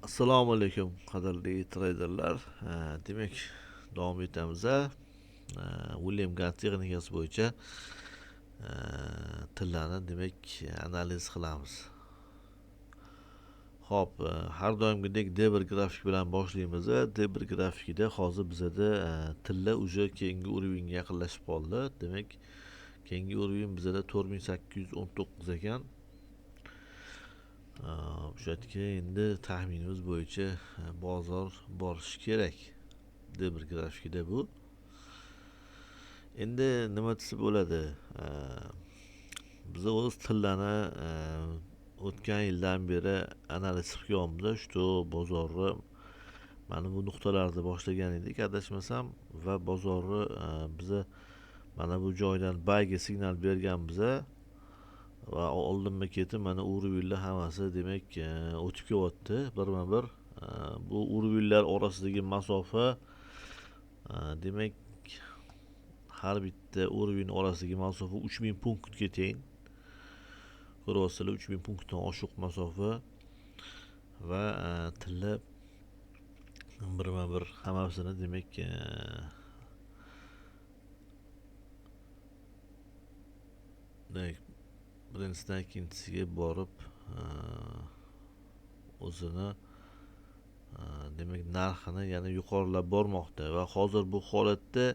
Assalomu alaykum, qadrli treyderlar. Demak, davom etamiz. William Gann texnikasi bo'yicha tillani, demak, analiz qilamiz. Xo'p, har doimgidek D1 grafik bilan boshlaymiz. D1 grafikida hozir bizada tilla уже keyingi уровень ga yaqinlashib qoldi. Demak, keyingi уровень bizada 4819 ekan. O'sha yerga endi taxminimiz bo'yicha bozor borishi kerak. D1 grafikida bu. Endi nima desa bo'ladi? Biz o'z tillani o'tgan yildan beri analiz qilib kelyapmiz, что bozorni mana bu nuqtalarda boshlagan edik, adashmasam, va bozorni biza mana bu joydan buyga signal berganmiz va oldinma ketin mana уровень lar hammasi, demak, o'tib kelyapti birma bir. Bu уровень lar orasidagi masofa, demak, har bitta уровень orasidagi masofa 3000 punktga teng. Ko'ryapsizlar, 3000 punktdan oshiq masofa va tilla birma bir hammasini, demak, birinchisidan ikkinchisiga borib, o'zini, demak, narxini yana yuqorilab bormoqda. Va hozir bu holatda,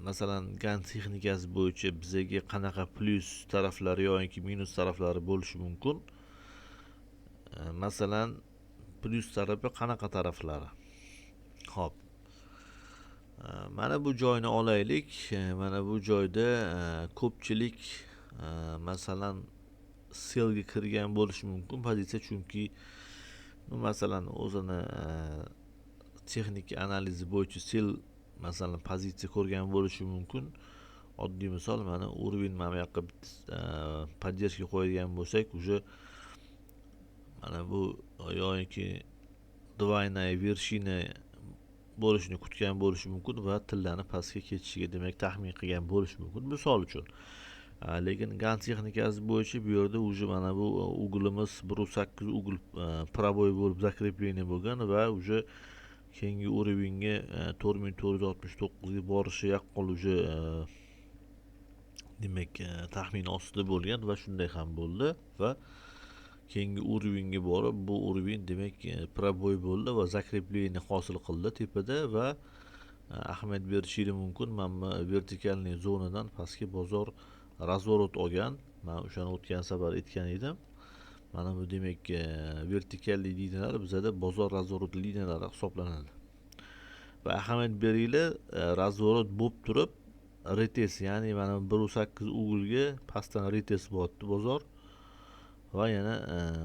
masalan, Gann texnikasi bo'yicha bizaga qanaqa plyus taraflari yoki minus taraflari bo'lishi mumkin? Masalan, plyus tarafi qanaqa taraflari? Xo'p. Mana bu joyni olaylik. Mana bu joyda ko'pchilik, masalan, sellga kirgan bo'lishi mumkin pozitsiya, chunki, masalan, o'zini texnik analizi bo'yicha sell, masalan, pozitsiya ko'rgan bo'lishi mumkin. Oddiy misol, mana уровень, mana bu yoqqa bitta поддержка qo'yadigan bo'lsak, уже mana bu yoki двойная вершина bo'lishini kutgan bo'lishi mumkin va tillani pastga ketishiga, demak, taxmin qilgan bo'lishi mumkin, misol uchun. Lekin Gann texnikasi bo'yicha bu yerda уже mana bu угол imiz 1,8 угол пробой bo'lib, закрепление bo'lgan va уже keyingi уровень ga, 4469 ga borishi yaqqol уже, demak, taxmin ostida bo'lgan va shunday ham bo'ldi. Va keyingi уровень ga borib, bu уровень, demak, пробой bo'ldi va закрепление hosil qildi tepada. Va ahamiyat berishingiz mumkin, mana bu вертикальный zonadan pastga bozor разворот olgan. Man o'shani o'tgan safar aytgan edim. Mana bu, demak, вертикальный liniyalar bizada bozor разворот liniyalari hisoblanadi. Va ahamiyat beringlar, разворот bo'lib turib retest, ya'ni mana 1,8 угол ga pastdan retest bo'lyapti bozor va yana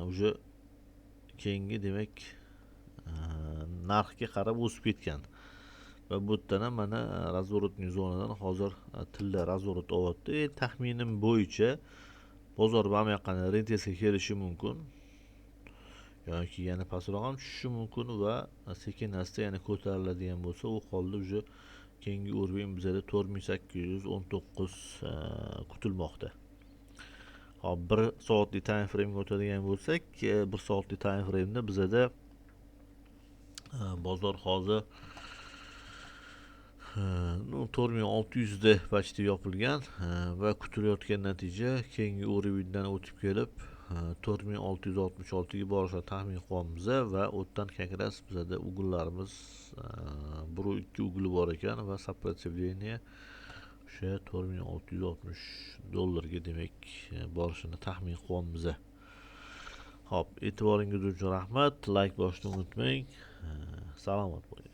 уже keyingi, demak, narxga qarab o'sib ketgan. Va bu yerdan ham mana разворотный zonadan hozir tilla разворот olyapti. Taxminim bo'yicha bozor mana bu yoqqa retestga kelishi mumkin yoki yana pastroq ham tushishi mumkin va sekin asta yana ko'tariladigan bo'lsa, u holda уже keyingi уровень bizada 4819 kutilmoqda. Hop, 1 soatlik time frame ga o'tadigan bo'lsak, 1 soatlik time frameda bizada bozor hozir, ну, 4600 da почти yopilgan va kutilayotgan natija keyingi уровень dan o'tib kelib, 4666 ga borishini taxmin qilyapmiz. Va u yerdan как раз bizada угол larimiz 1,2 угол i bor ekan va сопротивление o'sha 4660 dollarga, demak, borishini taxmin qilyapmiz. Ho'p, e'tiboringiz uchun rahmat, layk bosishni unutmang, salomat bo'ling.